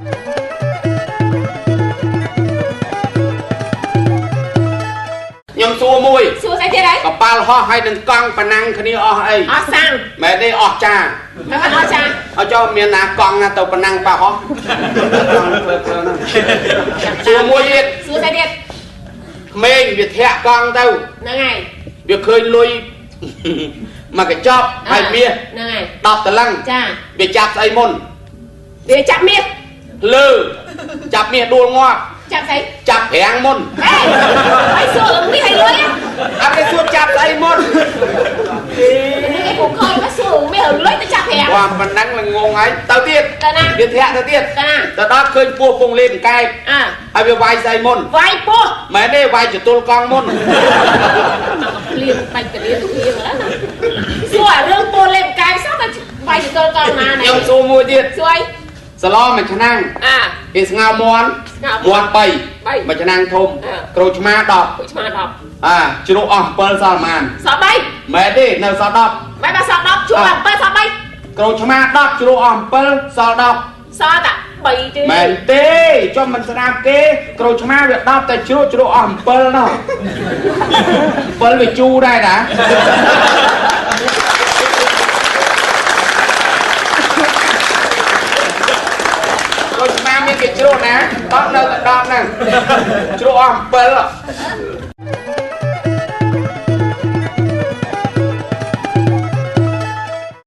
ខ្ញុំសួរមួយ សួរស្អីទៀតហ៎ កប៉ាល់ហោះហើយនឹងកង់ប៉ណាំងគ្នាអស់អី អស់សាំង មែនទេអស់ចា មិនអស់ចា ឲ្យចុះមានណាកង់ណាទៅប៉ណាំងប៉ាហោះកង់ធ្វើធ្វើហ្នឹងសួរមួយទៀត សួរស្អីទៀត ក្មេងវាធាក់កង់ទៅ ហ្នឹងហើយ វាឃើញលុយមកកញ្ចប់ហើយមាស ហ្នឹងហើយ 10តលឹង ចា វាចាប់ស្អីមុន វាចាប់មាស លើចាប់មាសដួលងាប់ ចាប់ស្អី ចាប់ប្រាំងមុន អេហើយសួររឿងនេះឲ្យលុយ អត់គេសួរចាប់ស្អីមុន នេះគេពុកខយមកសួរមាសលុយទៅចាប់ប្រាំង គាត់ប៉ុណ្ណឹងល្ងងហើយទៅទៀត ទៅណា វាធាក់ទៅទៀត ទៅណា ទៅដល់ឃើញពស់ពងលេមកែប អើ ហើយវាវាយស្អីមុន វាយពោះ មែនទេវាយចតុលកង់មុន ភ្លៀងបាច់តលៀងភ្លៀងណាសួរអារឿងពោះលេមកែបសោះទៅវាយចតុលកង់ណា ខ្ញុំសួរមួយទៀត សួរអី សឡមួយឆ្នាំង អា គេស្ងោរមាន់ ស្ងោរ មាន់3មួយឆ្នាំងធំក្រូចឆ្មា10 ក្រូចឆ្មា10 អាជ្រូកអស់7សល់ប៉ុន្មាន សល់3 មែនទេនៅសល់10 បែបសល់10ជ្រូក7សល់3 ក្រូចឆ្មា10ជ្រូកអស់7សល់10 សល់តែ3ទេ មែនទេចុះមិនស្ដាប់គេក្រូចឆ្មាវា10តែជ្រូកជ្រូកអស់7ណោះ7វាជូរដែរតាក្រូចឆ្មាមានគេជ្រូកណា10នៅតែ10ហ្នឹងជ្រូកអស់7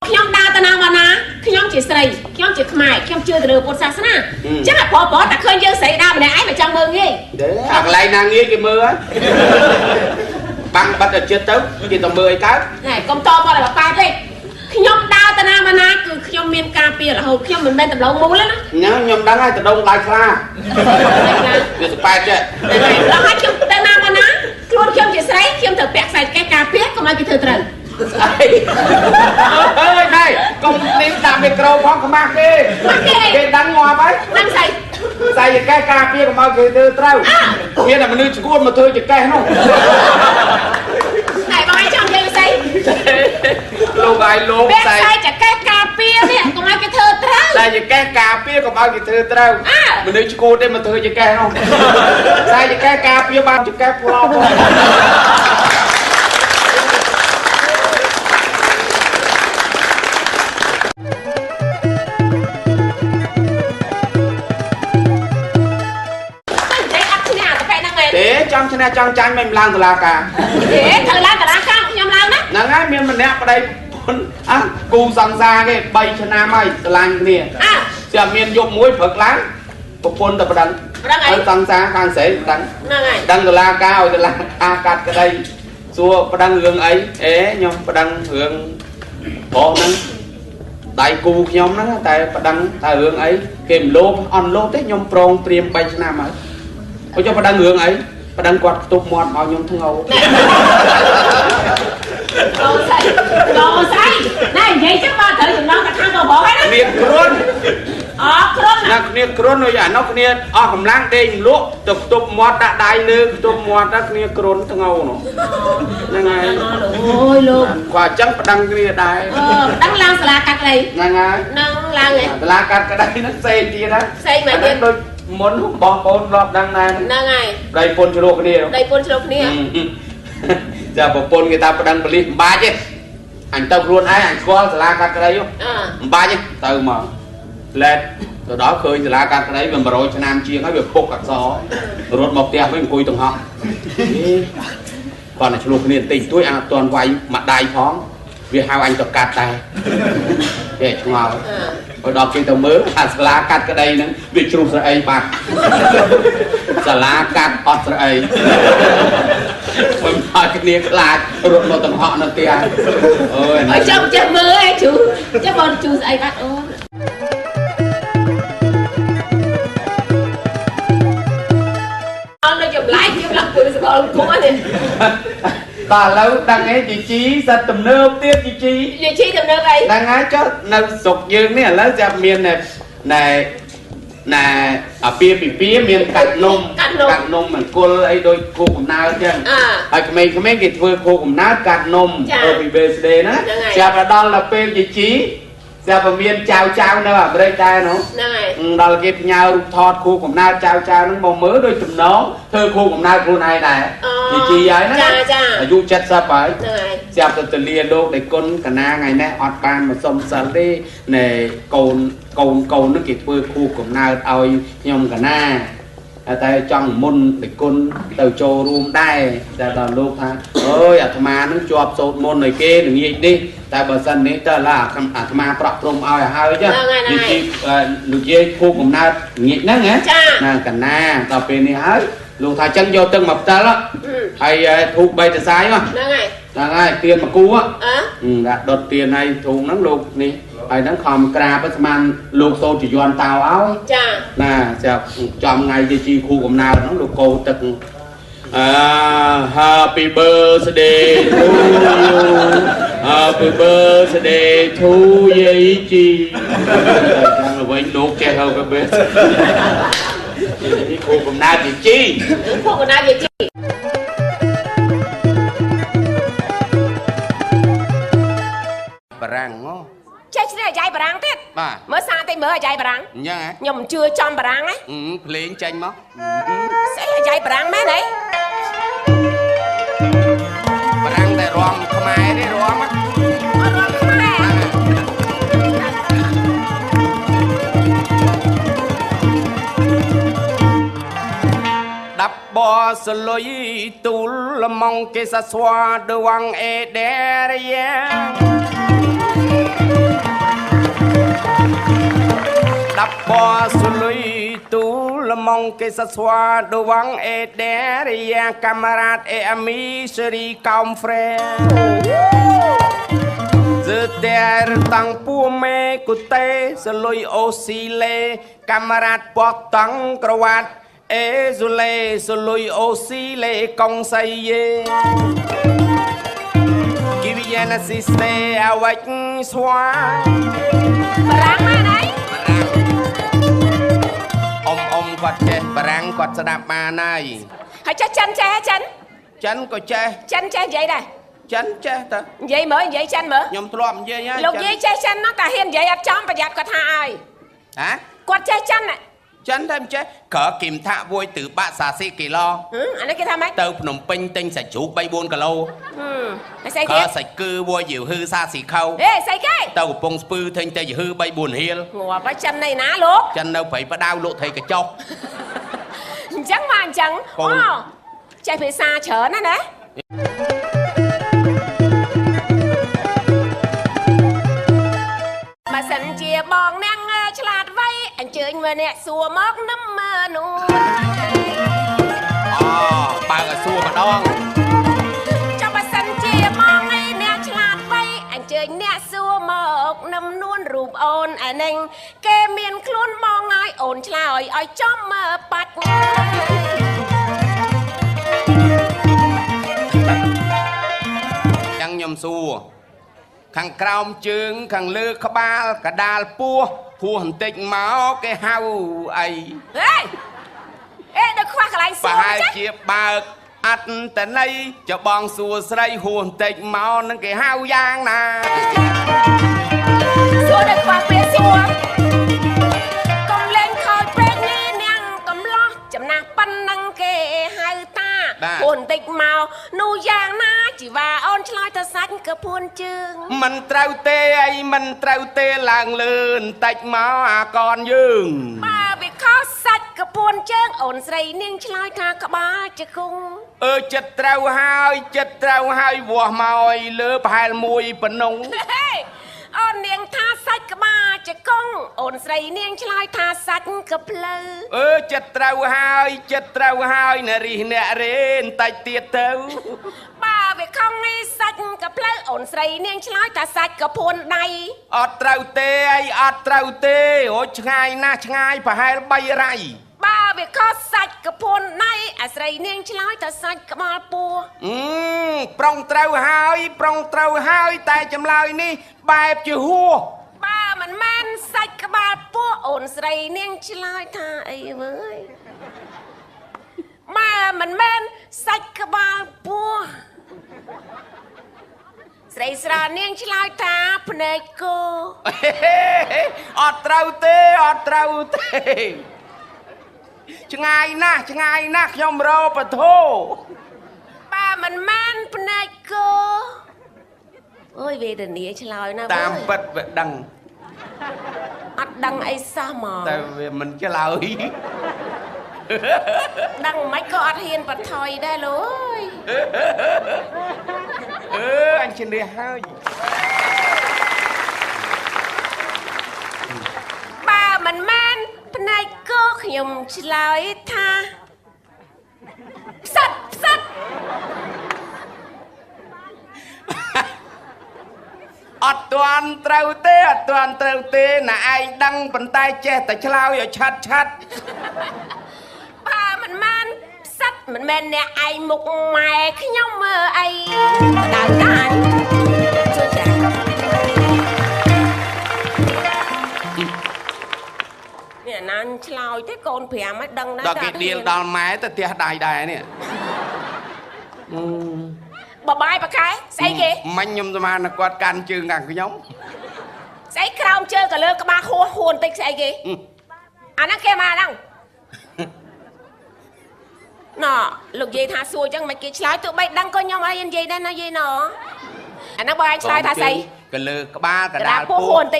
ខ្ញុំដើរទៅណាមកណាខ្ញុំជាស្រីខ្ញុំជាខ្មែរខ្ញុំជឿទៅលើពុទ្ធសាសនាអញ្ចឹងប្រុសប្រុសតែឃើញយើងស្រីដើរម្នាក់ឯងមិនចង់មើលងាយ ទេអាកន្លែងណាងាយគេមើលហើយបាំងបាត់ទៅចិត្តទៅគេទៅមើលអីកើត ណែកុំតមកឲ្យប៉ែពេកខ្ញុំដើរទៅណាមកណាគឺខ្ញុំមានការពាររហូតខ្ញុំមិនមែនតម្លងមូលទេណា ខ្ញុំដឹងហើយដដងដៃខ្លាវាស្ប៉ែតចេះ ដល់ហើយខ្ញុំទៅណាមកណាខ្លួនខ្ញុំជាស្រីខ្ញុំត្រូវពាក់ខ្សែកេះការពារកុំឲ្យគេធ្វើត្រូវ អីអើយណែកុំនេះដាក់មីក្រូផងខ្មាស់គេគេដឹងងាប់ហើយ ដឹងស្អី ខ្សែចកេះការពារកុំឲ្យគេធ្វើត្រូវមានតែមនុស្សឈួតមកធ្វើចកេះនោះ ណែបងឯងចង់និយាយស្អី លោកឯងលោក ពាក់ខ្សែចកេះការពារនេះកុំឲ្យគេធ្វើត្រូវ ខ្សែចកេះការពារកុំឲ្យគេធ្វើត្រូវមនុស្សឈួតទេមកធ្វើចកេះនោះខ្សែចកេះការពារបានចកេះផ្លោ ទេចង់ឈ្នះចង់ចាញ់មិនឡើងតុលាការ ទេត្រូវឡើងតុលាការខ្ញុំឡើងណា ហ្នឹងហើយមានម្នាក់ប្តីប្រពន្ធអាគូសង្សារគេ3ឆ្នាំហើយស្រឡាញ់គ្នា អា ស្រាប់មានយប់មួយព្រឹកឡើងប្រពន្ធទៅប្តឹង ប្តឹងអី សង្សារខាងស្រីប្តឹង ហ្នឹងហើយ ប្តឹងតុលាការឲ្យតុលាការកាត់ក្តីសួរប្តឹងរឿងអីអេខ្ញុំប្តឹងរឿងប្រុសហ្នឹងដៃគូខ្ញុំហ្នឹងតែប្តឹងថារឿងអីគេមិនលោភអន់លោភទេខ្ញុំប្រងត្រៀម3ឆ្នាំហើយអុយចុះប្តឹងរឿងអីប្តឹងគាត់ខ្ទប់មាត់មកខ្ញុំធ្ងោ កោស្អីកោស្អីណែនិយាយចឹងបើត្រូវចំណងតែខាងបងប្រុសហើយណា គ្នាគ្រុន អគ្រុន ណាគ្នាគ្រុនដូចអានោះគ្នាអស់កម្លាំងដេកលក់ទៅខ្ទប់មាត់ដាក់ដៃលើខ្ទប់មាត់ទៅគ្នាគ្រុនធ្ងោនោះហ្នឹងហើយ អូយលោក គាត់អញ្ចឹងប្តឹងគ្នាដែរ អឺប្តឹងឡើងសាលាកាត់ក្តី ហ្នឹងហើយ ហ្នឹងឡើងហ៎ សាលាកាត់ក្តីហ្នឹងផ្សេងទៀតណា ផ្សេងមកទៀត ដូចមុនបងប្អូនរាប់ដឹងដែរ ហ្នឹងហើយ ប្តីប្រពន្ធជ្រោះគ្នា ប្តីប្រពន្ធជ្រោះគ្នា ចាប្រពន្ធគេថាប្តឹងប៉ូលីសមិនបាច់ទេអញទៅខ្លួនឯងអញស្គាល់សាលាកាត់ក្តីមិនបាច់ទេទៅមកលែតទៅដល់ឃើញសាលាកាត់ក្តីវា100ឆ្នាំជាងហើយវាពុកអក្សររត់មកផ្ទះវិញអង្គុយទាំងហោះគាត់តែឆ្លោះគ្នាបន្តិចបន្តួចអាអត់ទាន់វាយមួយដៃផងវាហៅអញទៅកាត់ដែរគេឆ្ងល់ឲ្យដល់គេទៅមើលអាសាលាកាត់ក្តីហ្នឹងវាជ្រុះស្រអីបាត់សាលាកាត់អត់ស្រអីមិនឲ្យគ្នាខ្លាចរត់មកទាំងហក់នៅផ្ទះអូយ អើចាំចេះមើលឯងជូចេះបងជូស្អីបាត់អូអត់នៅចម្លែកខ្ញុំឡើងពុយសកលគុំនេះ បាទឥឡូវដឹងឯងជីជីសិតទំនើបទៀតជីជី ជីជីទំនើបអី ហ្នឹងហើយចុះនៅស្រុកយើងនេះឥឡូវចាប់មានណែណែអាពាហ៍ពិពាហ៍មានកាត់នំកាត់នំមង្គលអីដូចគោកំណើតចឹងហើយក្មេងៗគេធ្វើគោកំណើតកាត់នំ Happy Birthday ណាចាប់ដល់ដល់ពេលជីជី ស្រាប់តែមានចៅចៅនៅអាមេរិកដែរនោះ ហ្នឹងហើយ ដល់គេផ្ញើរូបថតខួបកំណើតចៅចៅហ្នឹងមកមើលដូចចំណងធ្វើខួបកំណើតខ្លួនឯងដែរនិយាយហើយណា ចាចា អាយុ70ហើយ ហ្នឹងហើយ ស្រាប់តែទលាលោកដែលគុណកណាថ្ងៃនេះអត់បានមកសុំសិលទេណែកូនកូនកូនហ្នឹងគេធ្វើខួបកំណើតឲ្យខ្ញុំកណាតែចង់មុនដែលគុណទៅចូលរួមដែរតែដល់លោកថាអើយអាត្មានឹងជាប់សូត្រមន្តឲ្យគេល្ងាចនេះតែបើសិននេះទៅឡាអាត្មាប្រក់ព្រំឲ្យហើយចានិយាយលោកយាយខួបកំណើតល្ងាចហ្នឹងណាណាកណាដល់ពេលនេះហើយលោកថាចឹងយកទឹកមកផ្តិលហើយធូប3តសាយមក ហ្នឹងហើយ ហ្នឹងហើយទៀនមកគូដាក់ដុតទៀនហើយធូបហ្នឹងលោកនេះហើយហ្នឹងខំក្រាបស្មានលោកសូត្រជាយន់តោឲ្យ ចា ណាចាប់ចំថ្ងៃជាជីខូកំណើតហ្នឹងលោកកោទឹកអើ Happy birthday to you Happy birthday to យាយជីចាំទៅវិញលោកចេះ Happy birthday នេះខូកំណើតជាជី ខូកំណើតជាជី បារាំងហ៎ ចេះឈ្នះអាយ៉ៃបារាំងទៀត បាទ មើលសាតិចមើលអាយ៉ៃបារាំង អញ្ចឹងហ៎ ខ្ញុំមិនជឿចំបារាំងហ៎ ភ្លេងចេញមក ស្អីអាយ៉ៃបារាំងមែនហី បារាំងតែរំខ្មែរទេរំ អត់រំខ្មែរ ដាប់បសលុយទូលលម៉ងគេសាស្វាដវងអេដេរីយ៉ាដាប់បសុលុយទូលម៉ងគេសាស្វាដវងអេដេរីយ៉ាកាមេរ៉ាតអេអាមីសេរីកោមហ្វ្រេဇតែរតាំងពួមេគុតេសលុយអូស៊ីលេកាមេរ៉ាតពកតង់ក្រវ៉ាត់អេស៊ូលេសលុយអូស៊ីលេកុងសៃយេគីវីយ៉ាណាស៊ីស្តេអវិចស្វា បារាំងមែនអី អ៊ំអ៊ំគាត់ចេះបារាំងគាត់ស្ដាប់បានហើយ ហើយចេះចិនចេះចិន ចិនក៏ចេះ ចិនចេះនិយាយដែរ ចិនចេះតើ និយាយមើលនិយាយចិនមើល ខ្ញុំធ្លាប់និយាយហើយ លោកយាយចេះចិនណាស់តែហ៊ាននិយាយអត់ចំប្រយ័ត្នគាត់ថាឲ្យ ហ៎ គាត់ចេះចិន ចិនតែមិនចេះក្រគីមថាវួយទឺបាក់សាស៊ីគីឡូ អានេះគេថាម៉េច ទៅភ្នំពេញទិញសាច់ជ្រូក3 4គីឡូ ហើយស្អីទៀត សាច់គឺវួយយឺហឺសាស៊ីខៅ អេស្អីគេ ទៅកំពង់ស្ពឺទិញតែយឺហឺ3 4រៀល ងាប់ហើយចិននៃណាលោក ចិននៅព្រៃផ្ដៅលក់ត្រីកញ្ចុះ អញ្ចឹងមកអញ្ចឹងអូចេះភាសាច្រើនណាស់ណាបើសិនជាបងអ្នកឆ្លាតវៃអញ្ជើញមើលអ្នកសួរមកនឹមមើនោះ អូបើកឲ្យសួរម្ដង ចាំបើសិនជាបងឯអ្នកឆ្លាតវៃអញ្ជើញអ្នកសួរមកនឹមនួនរូបអូនឯនឹងគេមានខ្លួនបងឲ្យអូនឆ្លើយឲ្យចំមើបាច់ ចាំខ្ញុំសួរខាងក្រោមជើងខាងលើក្បាលកដាលពោះហួសបន្តិចមកគេហៅអី ហេអេដល់ខ្វះកន្លែងសួរ ប្រហែលជាបើកអត្តន័យចបងសួរស្រីហួសបន្តិចមកនឹងគេហៅយ៉ាងណា សួរដល់ខ្វះពេលសួរកុំលេងខោចពេកនេះនាងកំឡោះចំណាស់ប៉ុណ្ណឹងគេហៅតាហួសបន្តិចមកនោះយ៉ាងណាជីវ៉ាអូនឆ្លើយទៅសាច់ក៏ពួនជើង មិនត្រូវទេអីមិនត្រូវទេឡើងលឿនតិចមកអាកនយើង បើវាខុសសាច់ក៏ពួនជើងអូនស្រីនាងឆ្លើយថាក្បាលជង្គង់ អឺចិត្តត្រូវហើយចិត្តត្រូវហើយវាស់មកឲ្យលើប្រហែលមួយប៉ុណ្ណឹង អូននាងថាសាច់ក្បាលជង្គង់អូនស្រីនាងឆ្លើយថាសាច់ក៏ផ្លូវ អឺចិត្តត្រូវហើយចិត្តត្រូវហើយអ្នករិះអ្នករេនតិចទៀតទៅ បើវាខំនេះសាច់ក៏ផ្លូវអូនស្រីនាងឆ្លើយថាសាច់ក៏ពួនដៃ អត់ត្រូវទេអីអត់ត្រូវទេអូឆ្ងាយណាស់ឆ្ងាយប្រហែល3រៃ បើវាខុសសាច់ក៏ពួនដៃអាស្រីនាងឆ្លើយថាសាច់ក្បាលពោះ ប្រុងត្រូវហើយប្រុងត្រូវហើយតែចម្លើយនេះបែបជាហួស បើមិនមែនសាច់ក្បាលពោះអូនស្រីនាងឆ្លើយថាអីវើយបើមិនមែនសាច់ក្បាលពោះ ស្រីស្រនាងឆ្លើយថាភ្នែកគោអត់ត្រូវទេអត់ត្រូវទេឆ្ងាយណាស់ឆ្ងាយណាស់ខ្ញុំរកពធោបើមិនមែនភ្នែកគោអូយវេទនាឆ្លើយណាតាមពិតវាដឹងអត់ដឹងអីសោះហ្មងតែវាមិនឆ្លើយដឹងមិនក៏អត់ហ៊ានបថយដែរលោកអើយអឺអញជំនះហើយបើមិនមែនភ្នែកគោខ្ញុំឆ្លើយថាផ្សិតផ្សិតអត់ទាន់ត្រូវទេអត់ទាន់ត្រូវទេណាឯងដឹងប៉ុន្តែចេះតែឆ្លើយឲ្យឆាត់ឆាត់បើមិនមែនផ្សិតមិនមែនអ្នកឯងមុខម៉ែខ្ញុំមើលអីដៅដាញជួយចានេះអាណានឆ្លើយទេកូន5ឲ្យដឹងដែរដល់គេដៀលដល់ម៉ែទៅផ្ទះដៃដែរនេះបបាយបកែស្អីគេមិញខ្ញុំស្មានគាត់កាន់ជើងខាងខ្ញុំស្អីក្រោមជើងក៏លើក្បាលហួសហួនតិចស្អីគេអាហ្នឹងគេមកហ្នឹងណលោកយាយថាសួរចឹងមិនគេឆ្លើយទោះបីដឹងក៏ខ្ញុំអត់និយាយដែរណាយាយណអាហ្នឹងបើឯងឆ្លើយថាស្អីក៏លើក្បាលកដាលពោះហួនតិ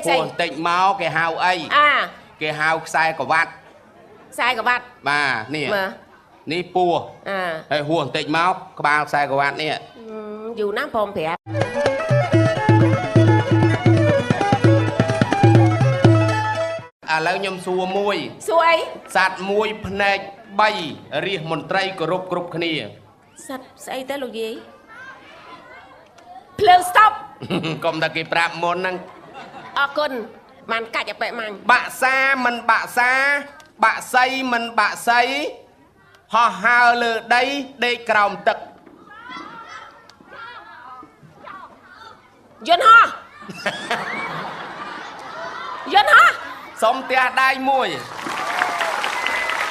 ចមកគេហៅអីអាគេហៅខ្សែក្រវ៉ាត់ខ្សែក្រវ៉ាត់បាទនេះនេះពោះហើយហួសបន្តិចមកក្បាលខ្សែក្រវ៉ាត់នេះយូរណាស់ព្រមប្រាប់ឥឡូវខ្ញុំសួរមួយសួរអីសត្វមួយភ្នែក3រាជមន្ត្រីគោរពគ្រប់គ្នាសត្វស្អីទៅលោកយាយភ្លើងស្តុបកុំតែគេប្រាប់មុនហ្នឹងអរគុណបានកាច់អបិមាញ់បាក់សាមិនបាក់សាបាក់សីមិនបាក់សីហោះហើរលើដីដេកក្រោមទឹកយន្តហោះយន្តហោះសុំផ្ទះដៃមួយ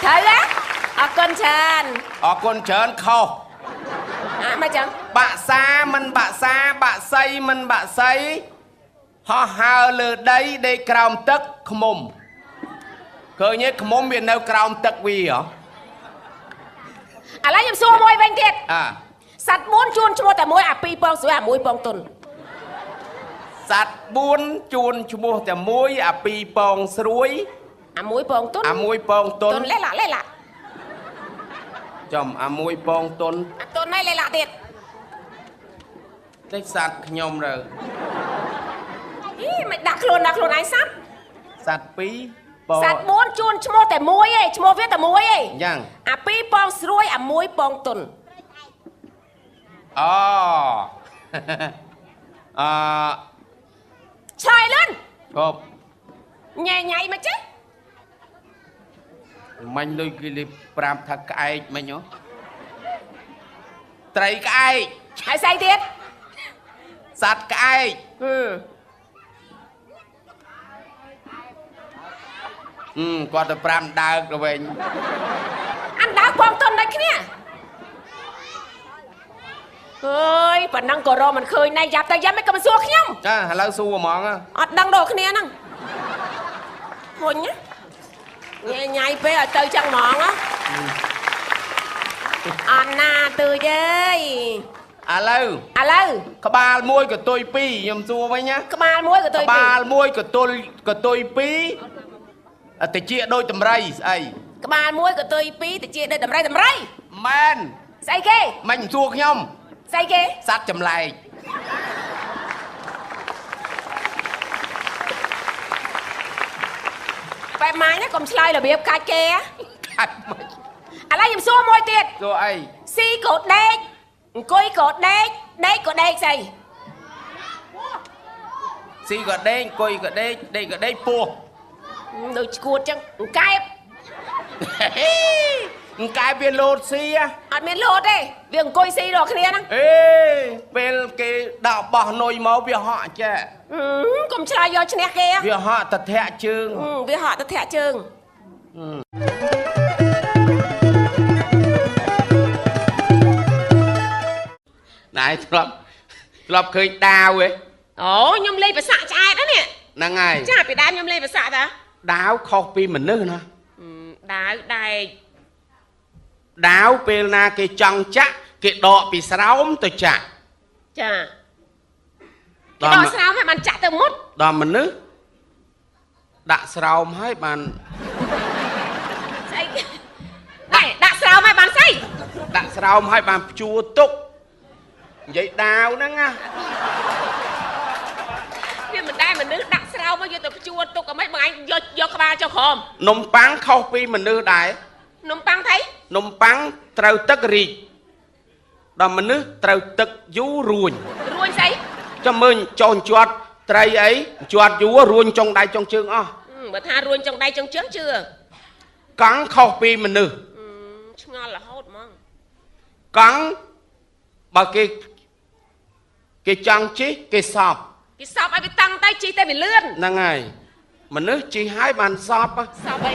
ត្រូវទេអរគុណច្រើនអរគុណច្រើនខុសអាមកចឹងបាក់សាមិនបាក់សាបាក់សីមិនបាក់សីហោះហើរលើដីដេកក្រោមទឹកឃ្មុំឃើញទេឃ្មុំវានៅក្រោមទឹកវាហ៎ឥឡូវខ្ញុំសួរមួយវិញទៀតសត្វ4ជួនឈ្មោះតែមួយអា2ពងស្រួយអា1ពងទុនសត្វ4ជួនឈ្មោះតែមួយអា2ពងស្រួយអា1ពងទុនអា1ពងទុនទុនលេឡាលេឡាចំអា1ពងទុនអាទុនហើយលេឡាទៀតតិចសត្វខ្ញុំរើអីមិនដាក់ខ្លួនដាក់ខ្លួនឯងសត្វសត្វ2សត្វ4ជួនឈ្មោះតែមួយឯងឈ្មោះវាតែមួយឯងយ៉ាងអា2ពងស្រួយអា1ពងទុនអូអឺឆ្លើយលឿនឈប់ញ៉ៃញ៉ៃមកចេះមិញដូចគេប្រាប់ថាក្អែកមិញហ៎ត្រីក្អែកហើយស្អីទៀតសត្វក្អែកគាត់ទៅប្រាំដើកទៅវិញអានដើកពងទុនដូចគ្នាអើយប៉ណ្ណឹងក៏រកមិនឃើញណៃយ៉ាប់ទៅយ៉ាប់មិនក៏មិនសួរខ្ញុំចាឥឡូវសួរហ្មងអត់ដឹងដល់គ្នាហ្នឹងហ៊ុញញ៉ៃញ៉ៃពេកឲ្យទៅចឹងហ្មងអត់ណាទើចអើយឥឡូវក្បាលមួយកតុយ2ខ្ញុំសួរវិញណាក្បាលមួយកតុយ2ក្បាលមួយកតុយកតុយ2តិចដូចតម្រៃស្អីក្បាលមួយកតុយ2តិចដូចតម្រៃតម្រៃមែនស្អីគេមិនសួរខ្ញុំស្អីគេសត្វចម្លែកបែបម៉ាញ់ណាកុំឆ្លើយរបៀបកាច់គេកាច់មិនឥឡូវខ្ញុំសួរមួយទៀតសួរអីស៊ីក៏ដេកអង្គុយក៏ដេកដេកក៏ដេកស្អីស៊ីក៏ដេកអង្គុយក៏ដេកដេកក៏ដេកពោះដូចឈួតចឹងអង្កែបអង្កែបវាលោតស៊ីអត់មានលោតទេវាអង្គុយស៊ីដល់គ្នាហ្នឹងអេពេលគេដាក់បោះនុយមកវាហក់ចេះកុំឆ្លើយយកឈ្នះគេវាហក់តធាក់ជើងវាហក់តធាក់ជើងណែធ្លាប់ ធ្លាប់ឃើញដាវទេ អូខ្ញុំលេងប្រសាក់ឆ្អែតហ្នឹង ហ្នឹងហើយ ចាពីដើមខ្ញុំលេងប្រសាក់តា ដាវខុសពីមនុស្សណា ដាវដែក ដាវពេលណាគេចង់ចាក់គេដកពីស្រោមទៅចាក់ ចាគេដកស្រោមហើយបានចាក់ទៅមុត ដល់មនុស្សដាក់ស្រោមហើយបាន ស្អីដែរដាក់ស្រោមហើយបានស្អី ដាក់ស្រោមហើយបានព្យួរទុកនិយាយដាវហ្នឹងណា វាមិនដែរមនុស្សដាក់ស្រោមមកយកទៅព្យួរទុកអីមិនបងឯងយកយកក្បាលចុះក្រោម នំប៉័ងខុសពីមនុស្សដែរ នំប៉័ងថៃ នំប៉័ងត្រូវទឹករីកដល់មនុស្សត្រូវទឹកយូររួញ រួញស្អី ចាំមើលចុះជាត់ត្រីអីជាត់យូររួញចុងដៃចុងជើងអស់ បើថារួញចុងដៃចុងជើងជឿ កង់ខុសពីមនុស្ស ឆ្ងល់រហូតហ្មង កង់បើគេគេចង់ជិះគេសប់ គេសប់ឲ្យវាតឹងទៅជិះតែវាលឿន ហ្នឹងហើយមនុស្សជិះហើយបានសប់ សប់អី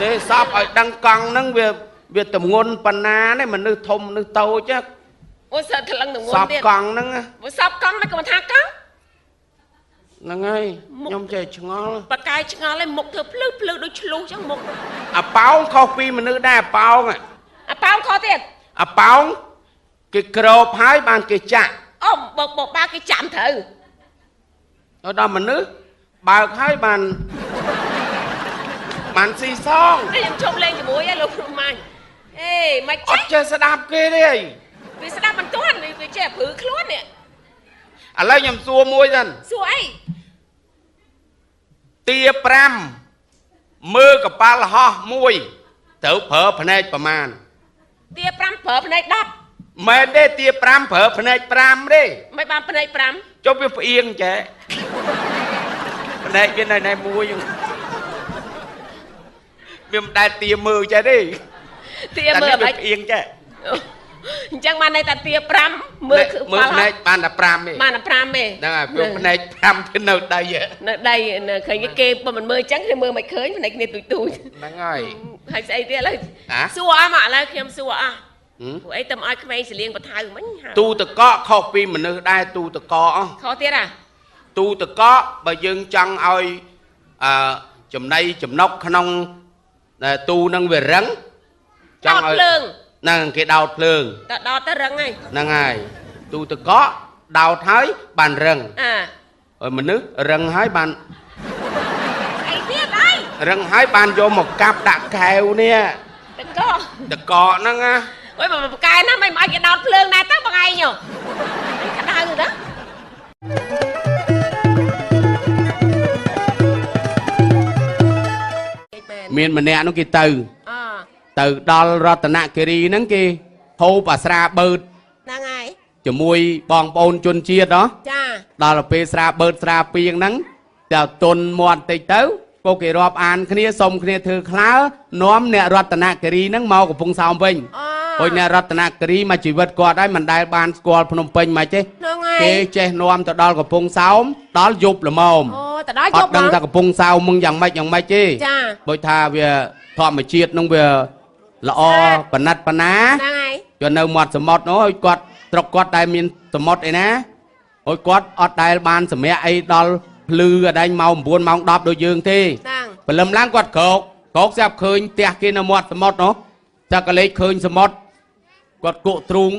ទេសប់ឲ្យដឹងកង់ហ្នឹងវាវាទម្ងន់ប៉ុណ្ណានេះមនុស្សធំមនុស្សតូច អូសើថ្លឹងទម្ងន់ទៀតសប់កង់ហ្នឹង បើសប់កង់មិនក៏មិនថាកង់ ហ្នឹងហើយខ្ញុំចេះឆ្ងល់ បកាយឆ្ងល់ហើយមុខធ្វើភ្លឺភ្លឺដូចឆ្លុះចឹងមុខ អាប៉ោងខុសពីមនុស្សដែរអាប៉ោង អាប៉ោងខុសទៀត អាប៉ោងគេក្របហើយបានគេចាក់ អូបើបើគេចាំត្រូវ ដល់មនុស្សបើកហើយបានបានស៊ីសង ខ្ញុំជុំលេងជាមួយឯងលោកគ្រូម៉ាញ់អេមិនអត់ចេះស្ដាប់គេទេ វាស្ដាប់មិនទាន់វាចេះព្រឺខ្លួននេះ ឥឡូវខ្ញុំសួរមួយសិន សួរអី ទា5មើលកប៉ាល់ហោះមួយត្រូវប្រើភ្នែកប្រមាណ ទា5ប្រើភ្នែក10 មែនទេទា5ប្រើភ្នែក5ទេ មិនបានភ្នែក5 ចុះវាផ្អៀងចេះភ្នែកវានៅណែមួយវាមិនដែលទាមើលចេះទេ ទាមើលមិនផ្អៀងចេះ អញ្ចឹងបានន័យថាទា5មើល មើលភ្នែកបានតែ5ទេ បានតែ5ទេ ហ្នឹងហើយព្រោះភ្នែក5វានៅដី នៅដីនៅឃើញគេបើមិនមើលអញ្ចឹងគេមើលមិនឃើញភ្នែកគ្នាទូចទូច ហ្នឹងហើយ ហើយស្អីទៀតឥឡូវសួរអស់មកឥឡូវខ្ញុំសួរអស់ព្រោះអីទៅឲ្យក្មេងសលៀងបថៅមិញ ទូតកកខុសពីមនុស្សដែរទូតកក ខុសទៀតអា ទូតកកបើយើងចង់ឲ្យអឺចំណៃចំណុកក្នុងទូនឹងវារឹង ចង់ឲ្យភ្លើង ហ្នឹងគេដោតភ្លើង តដោតទៅរឹងហើយ ហ្នឹងហើយទូតកកដោតហើយបានរឹង អា ហើយមនុស្សរឹងហើយបាន ស្អីទៀតអី រឹងហើយបានយកមកកាប់ដាក់កែវនេះ តកក តកកហ្នឹងណា អូយបើបកែណាមិនឲ្យគេដោតភ្លើងដែរទៅបងឯងហ៎ក្តៅណា មានម្នាក់នោះគេទៅទៅដល់រតនគិរីហ្នឹងគេហូបអាស្រាបឺត ហ្នឹងហើយ ជាមួយបងប្អូនជនជាតិហ៎ ចា ដល់ពេលស្រាបឺតស្រាពីងហ្នឹងតែទុនមាត់តិចទៅពួកគេរាប់អានគ្នាសុំគ្នាធ្វើខ្លើនាំអ្នករតនគិរីហ្នឹងមកកំពង់សោមវិញ អូយអ្នករតនគិរីមកជីវិតគាត់ហើយមិនដែលបានស្គាល់ភ្នំពេញមកទេ គេចេះនាំទៅដល់កំពង់សោមដល់យប់ល្មម អូទៅដល់យប់ អត់ដឹងថាកំពង់សោមมึងយ៉ាងម៉េចយ៉ាងម៉េចទេ ចា បើថាវាធម្មជាតិនោះវាល្អប៉ណិតប៉ណា ហ្នឹងហើយ ចូលនៅមាត់សមុទ្រនោះឲ្យគាត់ស្រុកគាត់ដែលមានសមុទ្រអីណាឲ្យគាត់អត់ដែលបានសម្រាកអីដល់ភ្លឺអដែងម៉ោង9ម៉ោង10ដូចយើងទេ ហ្នឹង ព្រលឹមឡើងគាត់ក្រោកក្រោកស្រាប់ឃើញផ្ទះគេនៅមាត់សមុទ្រនោះតែក៏លេចឃើញសមុទ្រគាត់គក់ទ្រូង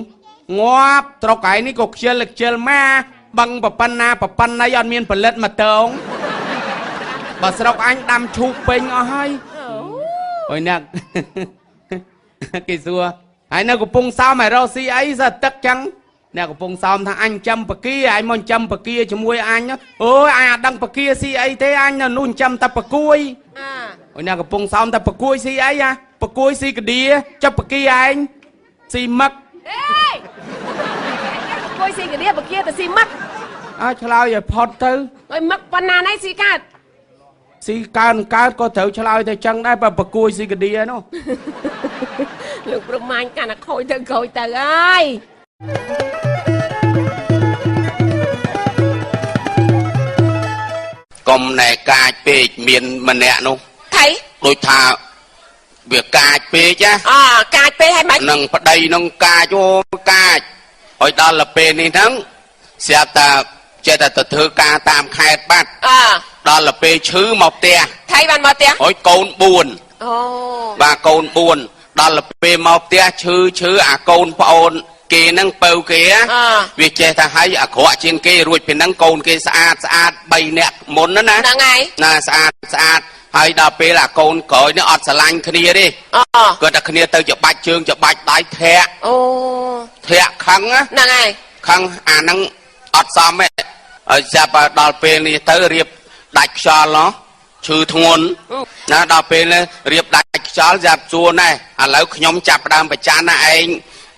ងាប់ត្រុកឯនេះក៏ខ្ជិលខ្ជិលមកបឹងប្រប៉ុណ្ណាប្រប៉ុណ្ណីអត់មានផលិតមកតងបើស្រុកអញដាំឈូកពេញអស់ហើយអូយអ្នកគេសួរហើយនៅកំពង់សោមឲ្យរកស៊ីអីសើទឹកចឹងអ្នកកំពង់សោមថាអញចាំបកាអញមកចាំបកាជាមួយអញអូយអញអត់ដឹងបកាស៊ីអីទេអញនៅនោះចាំតែបកួយអូយអ្នកកំពង់សោមតែបកួយស៊ីអីហ่ะបកួយស៊ីកឌាចាប់បកាឯងស៊ីមឹក អេបកួយស៊ីកឌាបកាទៅស៊ីមឹក អើឆ្លើយឲ្យផុតទៅ អុយមឹកប៉ុណ្ណាណៃស៊ីកើត ស៊ីកើនកើតក៏ត្រូវឆ្លើយទៅចឹងដែរបើបកួយស៊ីកឌានោះ លោកព្រមមាញ់កាន់តែខូចទៅខូចទៅអើយ កុំណែកាចពេកមានម្នាក់នោះ ថៃ ដូចថាវាកាចពេកណា អកាចពេកហើយមិន នឹងប្តីនឹងកាចអូកាចឲ្យដល់ទៅពេលនេះហ្នឹង ស្រាប់តែចេះតែទៅធ្វើការតាមខេត្តបាត់ អើ ដល់ទៅពេលឈឺមកផ្ទះ ថៃបានមកផ្ទះ អុយកូន4 អូ បាទកូន4ដល់ទៅពេលមកផ្ទះឈឺឈឺអាកូនប្អូនគេហ្នឹងពៅគេវាចេះតែឲ្យអាក្រក់ជាងគេរួចពីហ្នឹងកូនគេស្អាតស្អាត3នាក់មុនណាណា ហ្នឹងហើយ ណាស្អាតស្អាតហើយដល់ពេលអាកូនក្រោយនេះអត់ស្រឡាញ់គ្នាទេ អូ គាត់តែគ្នាទៅច្បាច់ជើងច្បាច់ដៃធាក់ អូ ធាក់ខឹងណា ហ្នឹងហើយ ខឹងអាហ្នឹងអត់សមទេហើយចាប់ដល់ពេលនេះទៅរៀបដាច់ខ្យល់ហ៎ឈឺធ្ងន់ណាដល់ពេលនេះរៀបដាច់ខ្យល់ចាប់ជួនដែរឥឡូវខ្ញុំចាប់ដើមប្រច័នណាឯង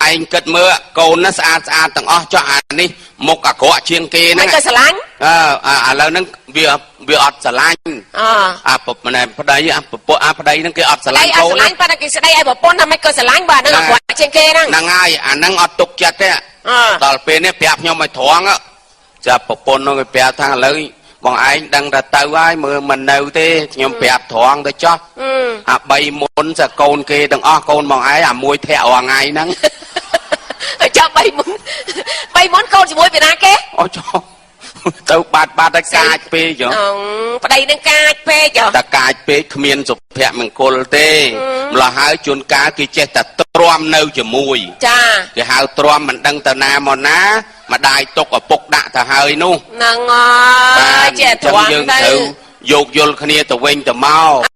ឯងគិតមើលកូនណាស្អាតស្អាតទាំងអស់ចុះអានេះមុខអាក្រក់ជាងគេ មិន ហ្នឹង ក៏ស្រឡាញ់ អើឥឡូវហ្នឹងវាវាអត់ស្រឡាញ់ អ អាប្រពន្ធប្តីអាប្រពន្ធអាប្តីហ្នឹងគេអត់ស្រឡា ស្ដីអត់ ញ់កូន ស្រឡាញ់ប៉ុន្តែគេស្ដីឲ្យប្រពន្ធថាមិនក៏ស្រឡាញ់បាទហ្នឹងអាក្រក់ជាងគេហ្នឹង ហ្នឹងហើយអាហ្នឹងអត់ទុកចិត្តទេដល់ពេលនេះប្រាប់ខ្ញុំឲ្យត្រង់ចាប់ប្រពន្ធហ្នឹងគេប្រាប់ថាឥឡូវបងឯងដឹងថាទៅហើយមើលមិននៅទេខ្ញុំប្រាប់ត្រង់ទៅចោះអា3មុនសកូនគេទាំងអស់កូនបងឯងអាមួយធាក់រាល់ថ្ងៃហ្នឹង ចាប់3មុន3មុនកូនជាមួយពីណាគេ អូចុះទៅបាត់បាត់ហើយកាចពេកហ៎ ប្តីនឹងកាចពេកហ៎ តែកាចពេកគ្មានសុភមង្គលទេម្ល៉េះហើយជួនកាលគេចេះតែទ្រាំនៅជាមួយ ចា គេហៅទ្រាំមិនដឹងទៅណាមកណាម្ដាយទុកឪពុកដាក់ទៅហើយនោះ ហ្នឹងហើយចេះទ្រាំ យើង ទៅ ត្រូវយោគយល់គ្នាទៅវិញទៅមក